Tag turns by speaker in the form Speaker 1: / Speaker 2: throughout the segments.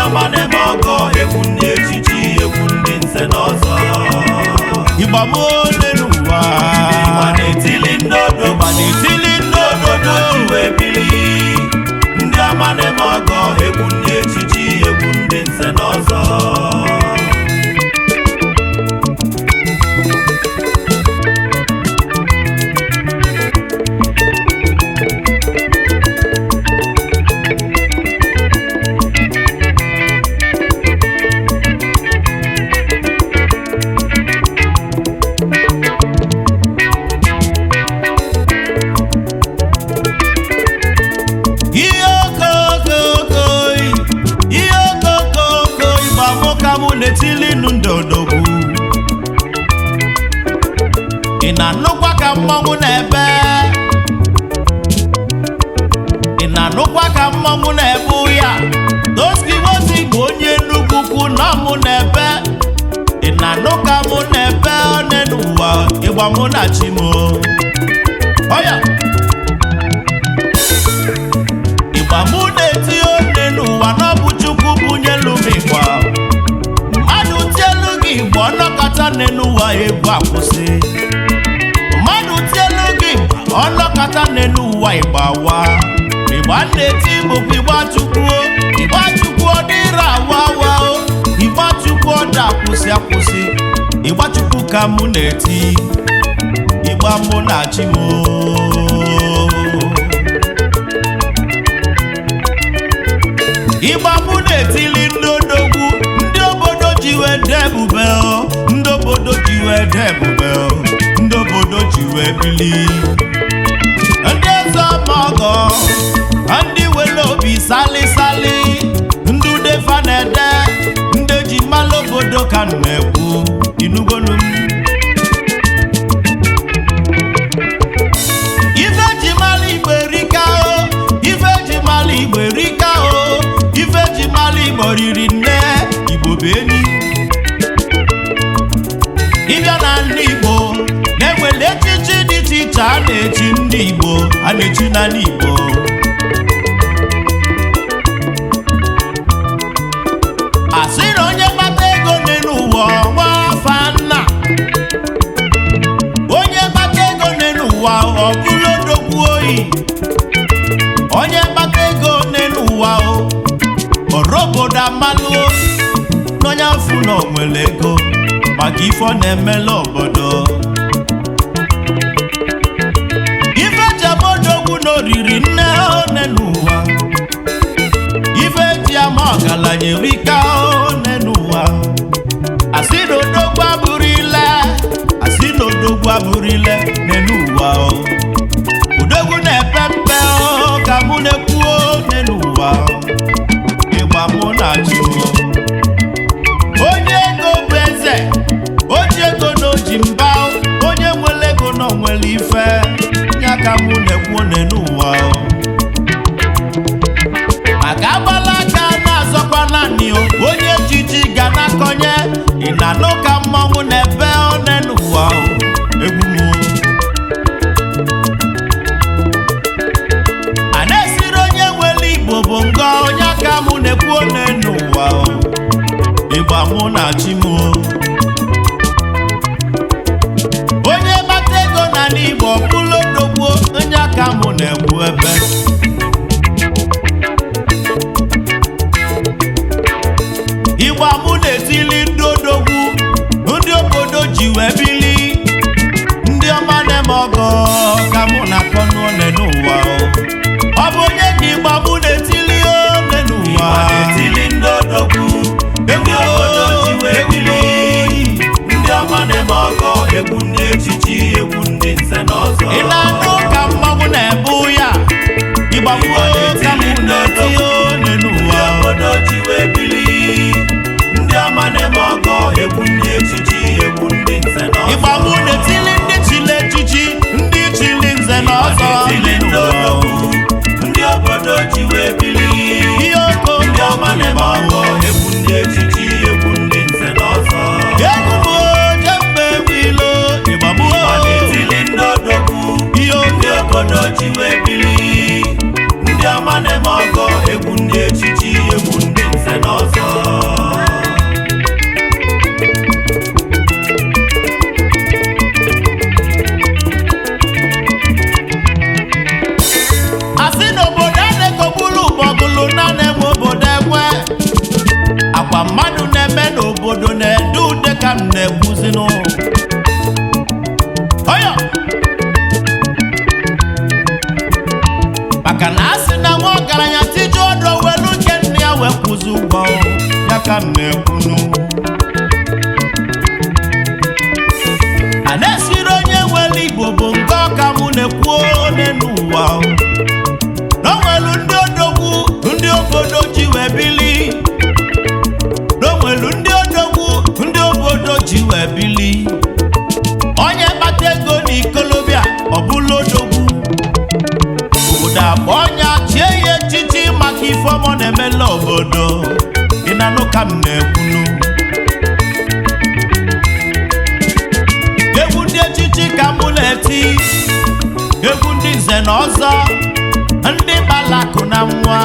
Speaker 1: Ọma na-eme ọgọ, egwu ndị echichi, egwu ndị nze na ọzọ.
Speaker 2: Ịgba m ole n'ụwa.
Speaker 1: Ịgba na-etili ndị odogwu.
Speaker 2: Ịgba na-etili ndị
Speaker 1: obodo
Speaker 2: obodo
Speaker 1: ji wee bili. Ndị ọma na-eme ọgọ, egwu ndị echichi, egwu ndị nze na ọzọ.
Speaker 2: Ihe okokoko, ihe okokoko, ịgba mụ ka mụ na-etili nụ ndị odogwu. Ị na-anụkwa ka mmanwụ na-ebe? Ị na-anụkwa ka mmanwụ na-ebe ụya? Toskiwozi bụ onye Enugu kwu na mụ na-ebe. Ị na-anụ ka mụ na-ebe one n'ụwa? Ịgba mụ na chi m ọya. Ịgba mụ na-eti one n'ụwa na ọ bụ Chukwu bunyelu m ịgba. Mmadụ tielu gị igbo, ọnọkọta n'ụwa, egwu akwụsị. Mmadụ tielu gị ịgba, ọnọkọta n'ụwa, ịgba wa. Ịgba na-eti bụkwa ịgba Chukwu. Ịgba Chukwu ọ dịrị awa awa o. Ịgba Chukwu ọ da akwụsị akwụsị. Ịgba Chukwu ka mụ na-eti. Ịgba mụ na chi m o. Ịgba mụ na-etili ndị odogwu, ndị obodo ji wee dee ebube o, ndị obodo ji wee dee ebube o, ndị obodo ji wee bili, ndị eze ọmọgọ, ndị wele obi sali sali, ndị udefa na-ede, ndị ji mmalụ obodo ka m na-ekwu inugonu m. Ife ji mara Igbo erika o, ife ji mara Igbo erika o, ife ji mara Igbo riri nne. Igbo bụ enyi. Ịbịa na ndị Igbo na-enwere echichi dị iche iche a na-echi ndị Igbo, a na-echi n'ala Igbo. Asị na onye kpata ego n'elu ụwa, ọnwa afa nna. Onye kpata ego n'elu ụwa, ọ bụrụ odogwu oyi. Onye kpata ego n'elu ụwa, o ọrụ obodo amalụ n'onye afụ na o nwere ego maka ife ọ na-emela obodo. Ife jabodogwu na oriri nne one n'ụwa. Ife ji ama ọgaranya erika one n'ụwa. Asị na odogwu abụrụ ile, asị na odogwu abụrụ ile n'elu ụwa o. Odogwu na-epe mpe o, ka mụ na-ekwu one n'ụwa o. Ịgba mụ na-achụ o. Onye ego bụ eze, oji ego na oji mba o. Onye nwere ego na o nwere ife ya ka mụ na-ekwu one n'ụwa o. Maka agbala aka na-azọkwa naanị o, onye ejiji ga na-akọnye. Ị na-anụ ka mmanwụ na-ebe one n'ụwa o. Egwu m o. A na-esiri onye nwere Igbo bụ ngọ, onye aka mụ na-ekwu one n'ụwa o. Ịgba mụ na chi m o. Onye gbata ego n'ala Igbo bụrụ odogwu, onye aka mụ na-ekwu ebe. Ịgba mụ na-etili ndị odogwu, ndị obodo ji wee bili, ndị ọma na-eme ọgọ ka mụ na-akpọ n'one n'ụwa o. Ọ bụ onye ka ịgba mụ na-etili one n'ụwa?
Speaker 1: Ịgba na-etili ndị odogwu, ndị obodo ji wee bili, ndị ọma na-eme ọgọ, egwu ndị echichi, egwu ndị nze na ọzọ.
Speaker 2: Ị na-anụ ka mmanwụ na-ebu ya? Ịgba mụ ka mụ na-eti one
Speaker 1: Ndị
Speaker 2: n'ụwa o.
Speaker 1: obodo ji wee bili, ndị ọma na-eme ọgọ, egwu ndị echichi, egwu ndị nze na ọzọ.
Speaker 2: Ịgba mụ na-etili ndị chili echichi, ndị chili nze na ọzọ. na-ekwuzinụ. Ọyọ! Maka na a sị na nwa ọgaranya tije ọdọ welu nke nne ya wee kwụzi ụgwọ, ya ka m na-ekwunu. A na-esiri onye nwere Igbo bụ nke ọka mụ na-ekwu one n'ụwa na o nwelu ndị odogwu ndị obodo ji wee bili, na o nwelu ndị odogwu ndị obodo ji wee bili. Onye kpata ego n'ikolobịa ọbụla odogwu, obodo agba ọnya chie ya echichi maka ife ọmọ na-emela obodo. Ị na-anụ ka m na-ekwunu. Egwu ndị echichi ka mụ na-eti, egwu ndị nze na ọzọ, ndị gbalakụ na nwa,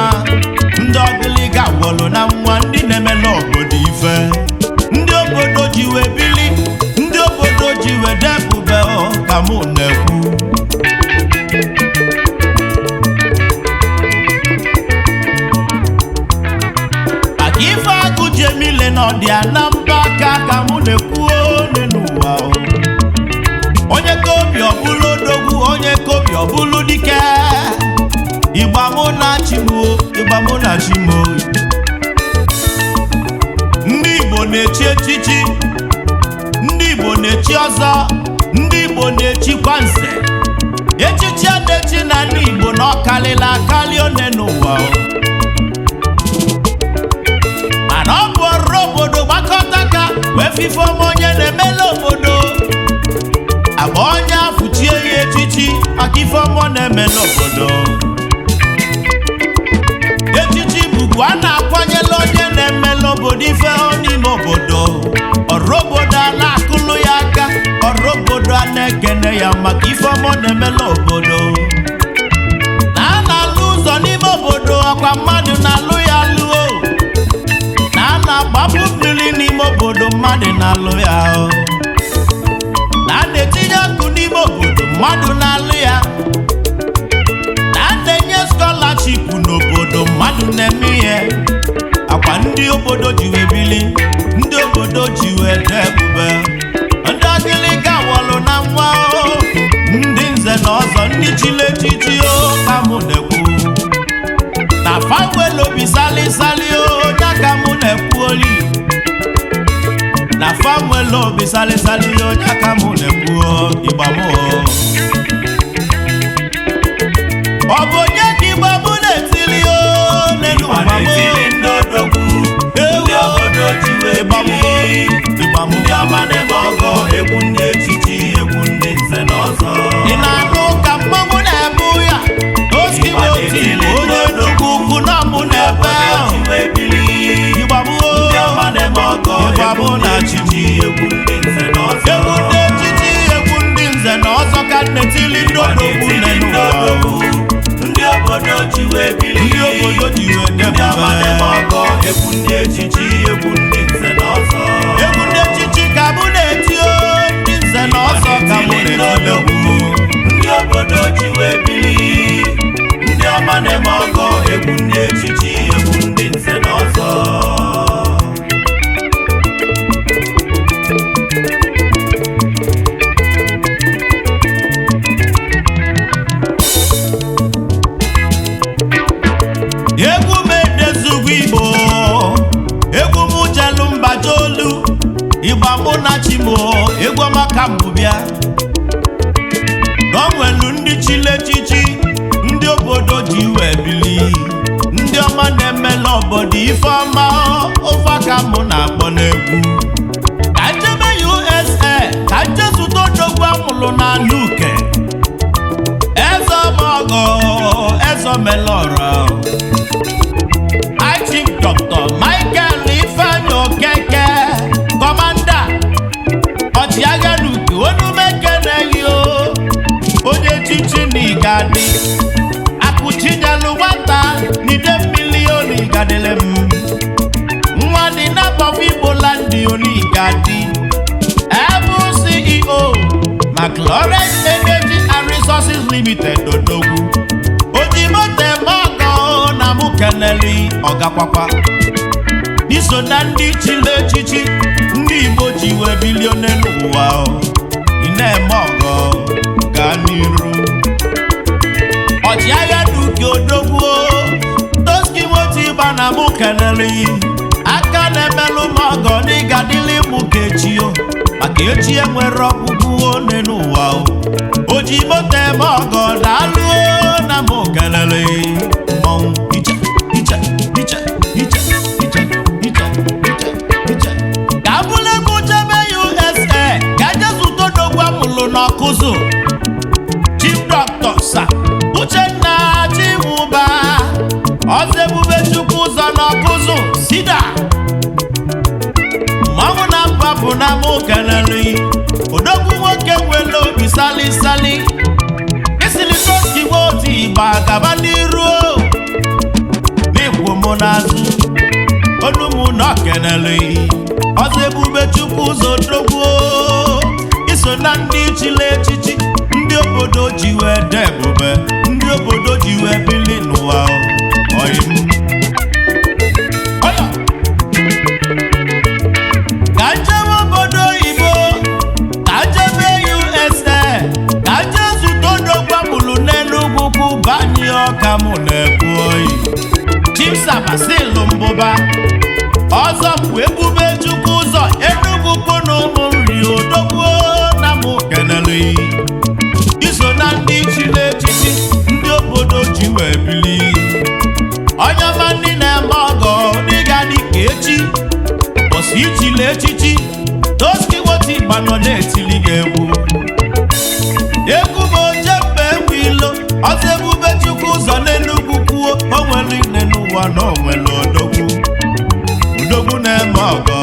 Speaker 2: ndị ọgịlịga gwọlụ na nwa, ndị na-emela obodo ife, ndị obodo ji wee bili, ndị obodo ji wee debube ka mụ na-ekwu. Maka ife agụ ji emile na ọdị na mba aka ka mụ na-ekwu one n'ụwa o. Onye ka obi ọbụla odogwu, onye ka obi ọbụla dike. Ịgba mụ na chi m o, ịgba mụ na chi m o. Ndị Igbo na-echi echichi, ndị Igbo na-echi ọzọ, ndị Igbo na-echikwa nze. Echichi a na-echi na ndị Igbo na ọkalịla akali one n'ụwa o. Mana ọ bụ ọrụ obodo gbakọta aka wee fife ọma onye na-emela obodo, agba onye afụchie ya echichi maka ife ọma ọ na-emela obodo. Echichi bụbu a na-akwanyela onye na-emela obodo ife ọ n'ime obodo. Ọrụ obodo a na-akụlụ ya aka, ọrụ obodo a na-ekene ya maka ife ọma ọ na-emela obodo. Na a na-alụ ụzọ n'ime obodo, ọkwa mmadụ na-alụ ya lụo. Na a na-agbapụ mmiri n'ime obodo, mmadụ na-alụ ya o. Na a na-etinye ọkụ n'ime obodo, mmadụ na-alụ ya. Na a na-enye scholarship n'obodo, mmadụ na-eme ihe. Akwa ndị obodo ji wee bili, ndị obodo ji wee dee ebube, ndị ọgịlịga wọlụ na nwa o, ndị nze na ọzọ, ndị chili echichi o ka mụ na-ekwu. Na fanwelu obi salisali o, ya ka mụ na-ekwu oli. Na fanwelu obi salisali o, ya ka mụ na-ekwu o, ịgba mụ o. Ọ bụ onye ka ịgba mụ na-etili o n'elu
Speaker 1: Ịgba
Speaker 2: ụwa mụ?
Speaker 1: na-etili ndị odogwu, ndị obodo ji wee
Speaker 2: Ịgba mụ,
Speaker 1: bili.
Speaker 2: ịgba mụ.
Speaker 1: Ndị ọma na-eme ọgọ, egwu ndị echichi, egwu ndị nze na ọzọ.
Speaker 2: Ị na-anụ ka mmanwụ na-ebu ya osi
Speaker 1: Ịgba
Speaker 2: oti
Speaker 1: na-etili
Speaker 2: onye
Speaker 1: ndị
Speaker 2: nnukwu ukwu na mụ
Speaker 1: Ndị
Speaker 2: na-ebe
Speaker 1: obodo ji wee bili.
Speaker 2: ịgba mụ
Speaker 1: Ndị ọma na-eme ọgọ,
Speaker 2: ịgba
Speaker 1: egwu
Speaker 2: mụ
Speaker 1: ndị
Speaker 2: na chi m.
Speaker 1: echichi, egwu ndị nze na ọzọ.
Speaker 2: Egwu ndị echichi, egwu ndị nze na ọzọ ka na-etili ndị
Speaker 1: Ịgba
Speaker 2: odogwu
Speaker 1: na-etili
Speaker 2: nne
Speaker 1: ndị
Speaker 2: n'ụwa.
Speaker 1: odogwu, ndị obodo ji wee bili.
Speaker 2: Ndị obodo ji wee
Speaker 1: Ndị ọma na-eme
Speaker 2: debube.
Speaker 1: ọgọ, egwu ndị echichi, egwu ndị nze na ọzọ.
Speaker 2: Egwu ndị echichi ka mụ na-eti o, ndị nze na ọzọ ka mụ
Speaker 1: Ndị
Speaker 2: na-eti
Speaker 1: odogwu, ndị obodo ji wee bili. Ndị ọma na-eme ọgọ, egwu ndị echichi, egwu ndị nze na ọzọ.
Speaker 2: Egwu m edezugwu Igbo, egwu m jelu mbaja olu, ịgba mụ na chi m o, egwu ọma ka m bụ bịa. Na o nwelu ndị chili echichi, ndị obodo ji wee bili, ndị ọma na-emela obodo ife ọma, ofe aka mụ na-akpọ n'egwu. Ka njebe USA, ka nje zụta odogwu amụlụ n'ala uke, eze ọmọgọ, eze omelọra, Chief Dr. Michael Ifeanyi Okeke, Kọmanda ọchịagha n'uke onumekene yo, onye chichi na ịgadị akụchinyelụ nwata n'ide mmiri onigadịlị m nwa dị n'abọf Igbo landị onigadi ebu CEO McLaurin Energy and Resources Limited odogwu ojimoto eme ọgọ na mụ keneli ọgakwakwa iso na ndị chiri echichi. Ndị Ndị Igbo ji wee bilie n'ụwa o. Ị na-eme ọgọ, gaa n'iru. Ọchịagha Duke Odogwu Toski moto ịgba na mụ kelele aka na-emelụ m ọgọ n'ịga dịlị mụ ka echi o, maka echi enwere ọgwụgwụ one n'ụwa o. O ji moto eme ọgọ, daalụ na mụ kelele mmọnwụ. Iche iche iche iche iche iche iche iche ka abụla egwu jebe USA ka je zụta odogwu amụlụ n'ọkụzụ, Chief Doctor Sir Uchenna Chinwụba, Ọzọ Ebube Chukwu ụzọ n'ọkụzụ sida mmanwụ na mpapụ na mụ kelele odogwu nwoke nwere obi sali sali isili toskiwe otu igba gaba n'iru n'ikwu mụ n'azụ onu mụ na kenele Ọzọ Ebube Chukwu ụzọ odogwu iso na ndị chili echichi, ndị obodo ji wee de ebube, ndị obodo ji wee bili n'ụwa oyi m. Ọya! Ka njem obodo oyibo, ka njebe USA, ka nje zụta odogwu amụlụ n'Enugwu kwu banye ọka mụ na-ekwu oyi. Chief Basil Mbụba, ọzọ bụ Ebube Chukwu ụzọ Enugwu kwu na ụmụ nri, odogwu na mụ kenele iso na ndị chiri echichi, ndị obodo ji wee bili. Onye ọma, ndị na-eme ọgọ n'ịga dịka echi ụbọchị ichili echichi toski woti gbanọ na-etili gị egwu egwu bụ oje mgbe enwe ilo. Ọzọ Ebube Chukwu ụzọ n'Enugwu kwuo o nwere ine n'ụwa na o nwere odogwu, odogwu na-eme ọgọ.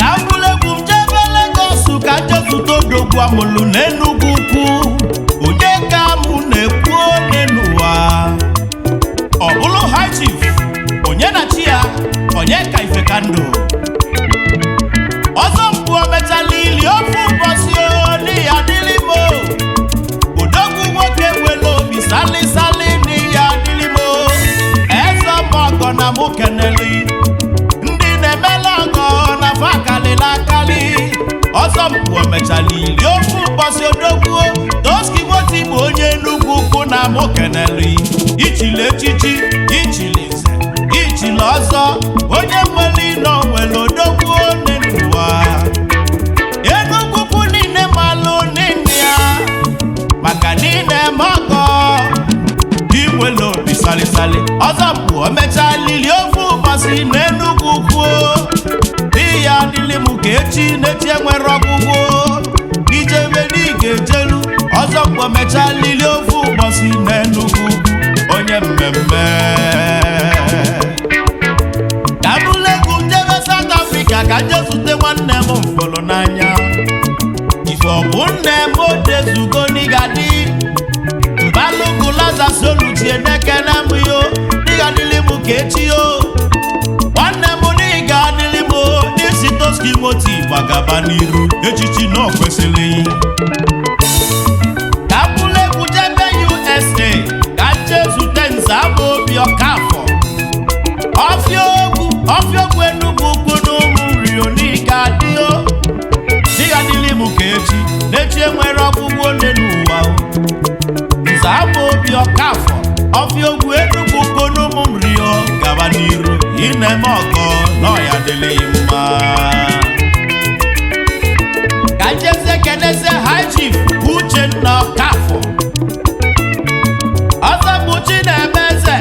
Speaker 2: Ka m bụrụ egwu m jebe Legọs ka jezute odogwu amụlụ n'Enugwu ukwu. Onye ka mụ na-ekwu one n'ụwa? Ọ bụrụ High Chief onye na chi ya onye ka ife ka ndụ ọzọ mpụ o mechala ili ofu ụbọchị n'ihi adịlị m o. Odogwu nwoke nwere obi sali sali n'ihi adịlị m o. Eze ọgọ na mụ keneli ndị na-emela ọgọ na fa akalịla akali. Ọzọ mpụ o mechala ili ofu ụbọchị, odogwu toski nwoti bụ onye Enugwu ukwu na mụ keneli ichili echichi, ichili nze, ichili ọzọ. Onye nwere ịnọ nwere odogwu one n'ụwa. Enugwu ukwu niile malụ nne ya maka niile eme ọgọ, inwere obi salisali. Ọzọ bụ o mechaa lili ofu ụbọchị n'Enugwu kwuo n'ihi adịlị m ka echi na-echi enwere ọgwụgwụ ijebe n'ige ejelu. Ọzọ mgbe o mechaa lili ofu ụbọchị n'Enugwu, onye mmemme. Ka m bụrụ egwu m jebe South Africa ka nje zute nwanne m mfụrụ n'anya, ife ọ bụ nne m odezugo n'ịgadị mbalụgụ Laza Soluchie nekene m yo n'ịga dịlị m ka echi yo. Nwanne m n'ịga adịlị m n'isi toski moti gbagaba n'iru echichi na o kwesịrị. Ka m bụrụ egwu jebe USA ka nje zute nze ama obi ọkafọ ọfịa ogwu, ọfịa ogwu Enugwu ukwu na ụmụ nri n'ịga adịo n'ịga dịlị m ka echi n'echi enwere ọgwụgwụ one n'ụwa o. Nze ama obi ọkafọ ọfịa ogwu Enugwu ukwu na ụmụ nri o, gaba n'iru, ị na-eme ọgọ na ọya dịlị mma. Ka njeze keneze High Chief Uchenna Ọkafọ, ọzọ bụ chi na-eme eze,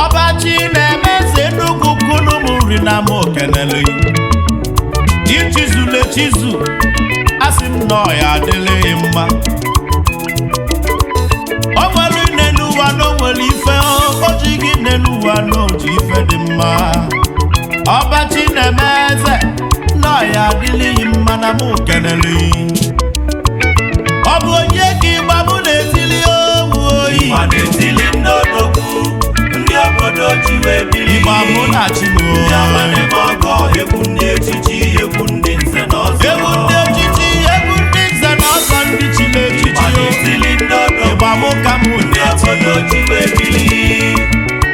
Speaker 2: ọba chi na-eme eze Enugwu ukwu na ụmụ nri na ama okenele ichizula echizu. Asị m na ọya adịlịghị mma. O nwere nne n'ụwa na o nwere ife o ji gị nne n'ụwa na o ji ife dị mma. Ọba chi na-eme eze na ọya adịlịghị mma na mụ kenele. Ọ bụ onye ka ịgba mụ na-etili owu oyi?
Speaker 1: Ịgba na-etili ndị odogwu, ndị obodo ji wee bili.
Speaker 2: Ịgba mụ na chi m.
Speaker 1: Ndị ọma na-eme ọgọ, egwu ndị echichi, egwu ndị nze na ọzọ.
Speaker 2: Egwu ndị echichi, egwu ndị nze na ọzọ, ndị chiri
Speaker 1: Ịgba
Speaker 2: echichi o.
Speaker 1: na-etili ndị odogwu,
Speaker 2: Ịgba mụ ka mụ
Speaker 1: ndị
Speaker 2: na-eti.
Speaker 1: obodo ji wee bili.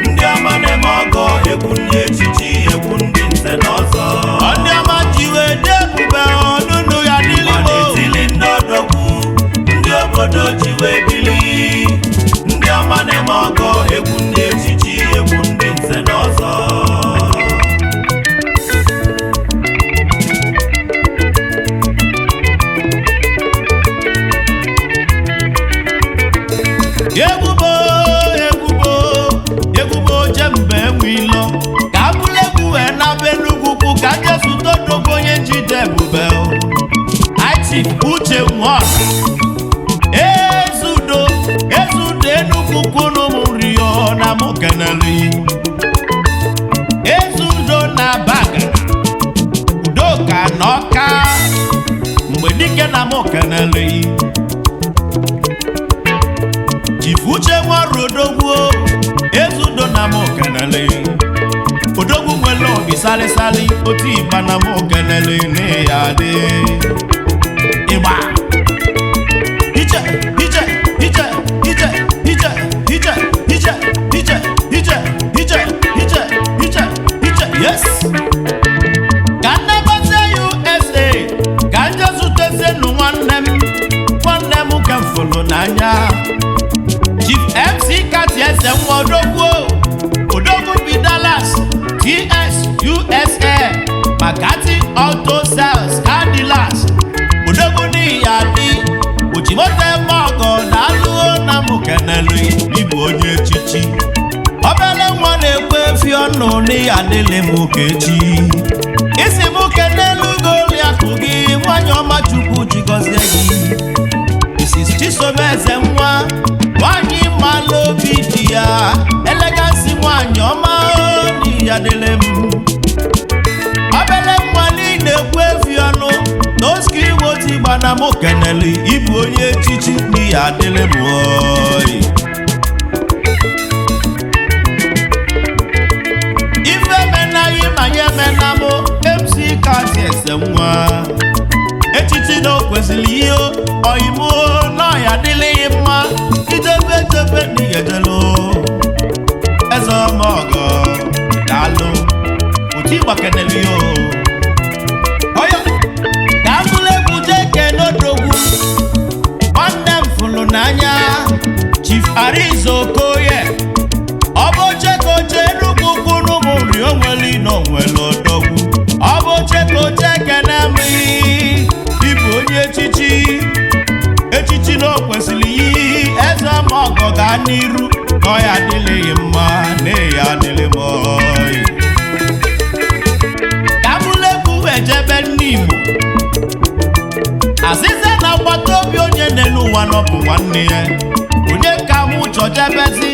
Speaker 1: Ndị ọma na-eme ọgọ, egwu ndị echichi, egwu ndị nze
Speaker 2: n'ụmụọra. Ezudo, Ezudo Enugwu kwunu m rio na mụ keneli. Ezudo na Bagana, Udoka na Ọka, mgbe dike na mụ keneli. Chief Uche nwarụ odogwu, Ezudo na mụ keneli. Odogwu nwere obi salịsalị, otu ịgba na mụ keneli n'iya dị. Ịgba ije ije ije ije ije ije ije ije ije ije ije ije ije, yes. Ka nnabata USA, ka nje zutezienụ nwanne m, nwanne m ka m fụrụ n'anya, Chief MC Kati Eze nwa odogwu, odogwu bi Dallas TX USA, Makati Auto Sales Car Dealers. Odogwu n'ihi adị ojimoto eme ọgọ na alụo na mụ kenelu. Ịbụ onye echichi, obele nwa na-ekwe efi ọnụ n'ihi adịlị m ka echi. Isi m kenelu goliakụ gị, nwanyị ọma Chukwu ji gọzie gị, Mrs. Chisom Eze nwa, nwanyị mmalụ obi dị ya, elegansi nwanyị ọma n'ihi adịlị m. Obele nwa niile ekwu efi ọnụ na oski iwoti gbana mụ keneli. Ịbụ onye echichi n'ihi adịlị m oyi. Ife menaghị ma ya emena mụ. MC Kati Eze nwa, echichi na o kwesịrị ihe oyibo na ọya adịlịghị mma. Ijebe ejebe n'iyejelu eze ọma ọgọ, daalụ otu ịgbakeneli o. Ọya ka m bụrụ egwu jee kene odogwu nwanne m fụrụ n'anya, Chief Arizo Okoye. Ọ bụ oche ka oche Enugwu kwuru m nri onweli na onwere odogwu. Ọ bụ oche ka oche kene m. Ịbụ onye echichi, echichi na o kwesịrị iyi. Eze ma ọgọ, gaa n'iru na ọ ya adịlịghị mma na ya adịlị m oyi. Ka bụrụ egwu ejebe n'Imo, azịza na agbata obi onye n'elu ụwa nọbụ nwanne ya. Onye ka mụ chọjebezi?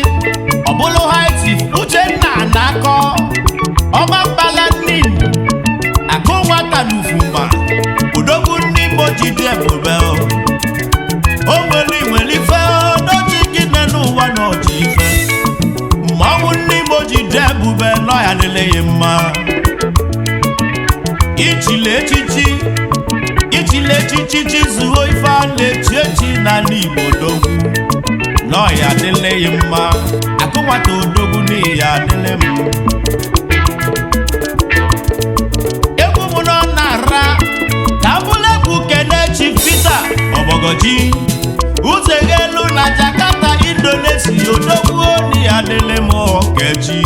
Speaker 2: Ọ bụrụ High Chief Uchenna na-akọ ọma mbala n'Imo, akụ nwata n'Ufuma, odogwu ndị Imo ji dị ebube. O nwere nwere ife n'oji gị n'elu ụwa na oji ife mmanwụ ndị Imo ji dị ebube nọ ya dịlịghị mma. Ichile echichi, ichile echichi, chizuo ife a na-echi echi n'ala Igbo. Odogwu n'ọya adịlịghị mma, akụ nwata, odogwu n'ihi ya adịlị m. Egwu m nọ na-ara ka m bụrụ egwu kene Chief Peter Ọbọgọji Uzeghelu na Jakarta, Indonesia. Odogwu n'ihi adịlị m okechi.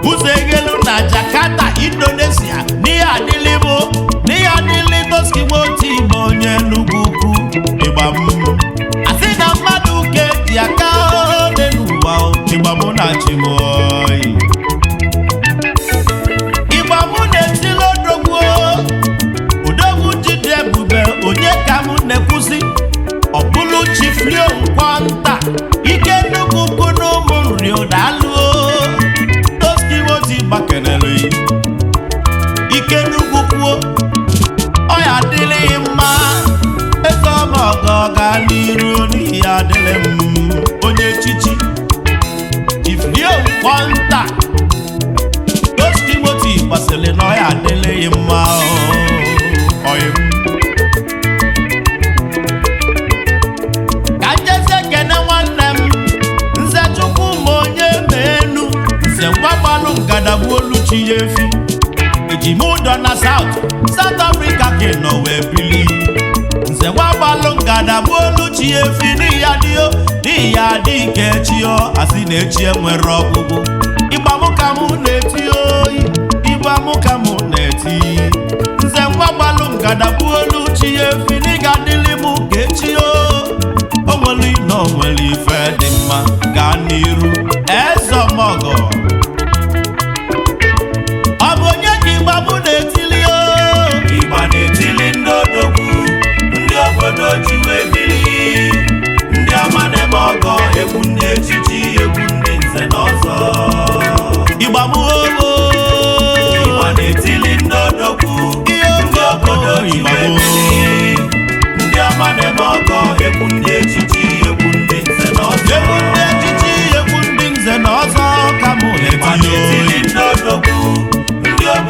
Speaker 2: Uzeghelu na Jakarta, Indonesia, n'ihe adịlị m, n'ihe adịlị toski nwotu igbo onye Enugwu ukwu. Ịgba m asị na mmadụ ke ji aka ole n'ụwa o, ịgba mụ na chi m oyi. Ịgba mụ na-etili odogwu, odogwu jide ebube. Onye ka mụ na-ekwuzi? Ọ bụlụ Chief Leo Nkwanta ike nnukwu ukwu na ụmụ nri ụdalụo toski woti gbakenelu ike nnukwu kwuo ọ ya adịlịghị mma. Eze ọma ọgọ, gaa n'iru n'ihi ya adịlị m. Onye echichi Chief Leo Nkwanta toski woti gbasịrị na ọ ya adịlịghị mma oyi m. Ka njezi ekene nwanne m, Nze Chukwu ma onye ma enu nze nwa gbalụ ngadagbu olu chi ya efi ejim ụdọ na South South Africa ka ị nọ wee bili. Nze nwa gbalụ ngadagbu olu chi ya efi n'ihi ya dịo, n'ihi ya dị ike chio asị na echi enwere ọgwụgwụ. Ịgba mụ ka mụ na-eti oyi, ịgba mụ ka mụ na-eti. Nze nwa gbalụ ngadagbu olu chi ya efi n'ịga dịlị mụ ka echi o. O nwere na o nwere ife dị mma, gaa n'iru eze ọmọgọ. Ọ bụ onye ka ịgba mụ na-etili o?
Speaker 1: Ịgba na-etili ndị odogwu, ndị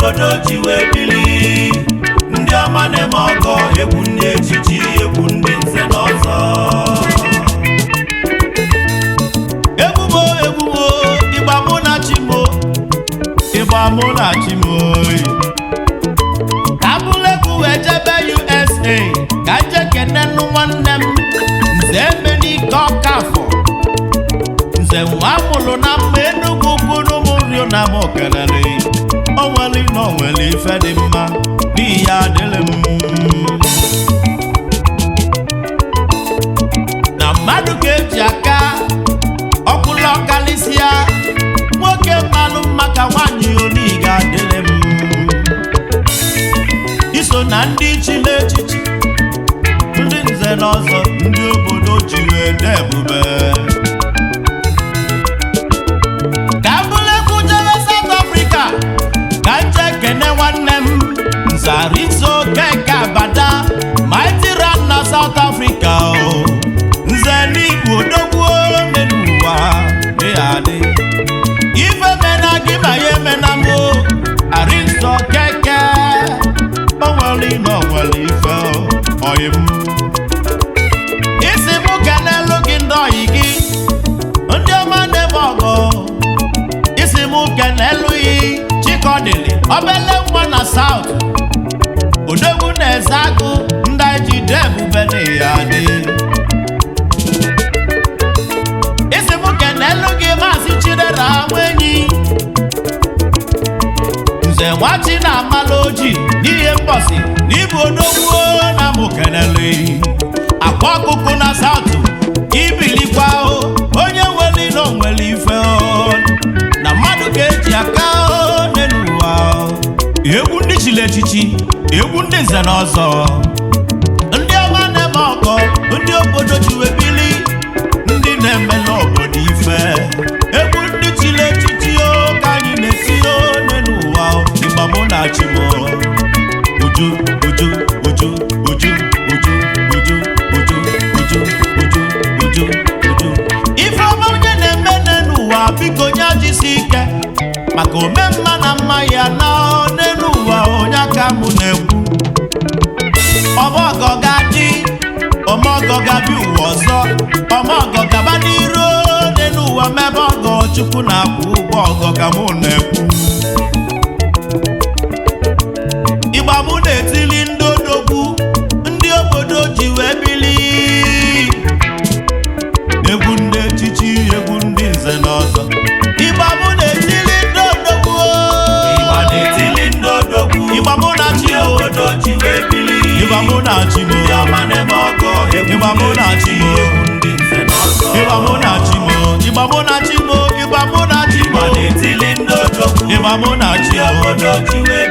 Speaker 1: Obodo ji wee bili, ndị ọma na-eme ọgọ, egwu ndị echichi, egwu ndị nze na ọzọ.
Speaker 2: Egwumo, egwumo, ịgba mụ na chimo, ịgba mụ na chimo. Ka bụlegwu wee jebe USA ka nje kenenụ nwanne m, Nze Emenike Ọkafọ, nze nwa mụrụ na mma Enugwu kwuru m rio na m kelele onwere na onwere ife dị mma n'ihi ya adịrị m na mmadụ ka eji aka ọkwụla ọkalịsịa nwoke mmalụ mma ka nwaanyị oni ga-adịrị m iso na ndị chiri echichi, ndị nze na ọzọ, ndị obodo ji wee dee ebube. Ka m bụrụ egwu jebe South Africa ka nje kene nwanne m, Nzarizo Keke Abada, Mighty Ram na South Africa o. Nze n'Igbo odogwu n'ụwa dị adị, ife mena gị ma ya emena m o. Arinzo Keke, o nwere ime, o nwere ife oyi m isi mụ kenelu gị, ndị oyi gị, ndị ọma na-eme ọgọ. Isi mụ kenelu yi Chikọdịlị obele nwa na South odogwu na-eze agụ, ndị anyị ji dee ebube na ya dị. Isi mụ kenelu gị Maazị Chidera Nwenyi, Nze nwachi na amala oji n'ihe mbọsị n'ịbụ odogwu na mụ kenelu akwa ọkụkụ na South ibilikwa o, onye nwere ilo nwere ife o, na mmadụ ka eji aka o n'elu ụwa o. Egwu ndị chiri echichi, egwu ndị nze na ọzọ, ndị ọma na-eme ọgọ, ndị obodo ji wee bili, ndị na-emela obodo ife. Egwu ndị chiri echichi o ka anyị na-eti o n'elu ụwa o. Ịgba mụ na chi m o. Uju, uju, uju, uju, uju, uju, uju, uju, uju, uju, uju. Ife ọma onye na-eme n'ụwa, biko nye jisi ike maka ome mma na mma ya na n'elu ụwa, onye aka mụ na-ekwu. Ọmọgọ ga-adị, ọmọgọ ga-abịa ụwa ọzọ, ọmọgọ gaba n'iru n'elu ụwa, mebe ọgọ, Chukwu na-akwụ ụgwọ ọgọ ka mụ na-ekwu. Ịgba mụ na-etili ndị odogwu, ndị obodo ji wee bili, egwu ndị echichi, egwu ndị nze na ọzọ. Ịgba mụ na-etili ndị odogwu.
Speaker 1: Ịgba na-etili ndị odogwu.
Speaker 2: Ịgba mụ na chi
Speaker 1: Ndị obodo ji wee bili.
Speaker 2: Ịgba mụ na chi m.
Speaker 1: Ndị ọma na-eme ọgọ, egwu
Speaker 2: Ịgba mụ
Speaker 1: ndị
Speaker 2: na chi
Speaker 1: echichi,
Speaker 2: m.
Speaker 1: egwu ndị nze na ọzọ.
Speaker 2: Ịgba mụ na chi m. Ịgba mụ na chi m. Ịgba mụ na chi m.
Speaker 1: Ịgba na-etili ndị odogwu.
Speaker 2: Ịgba mụ na chi
Speaker 1: Ndị
Speaker 2: m.
Speaker 1: obodo ji wee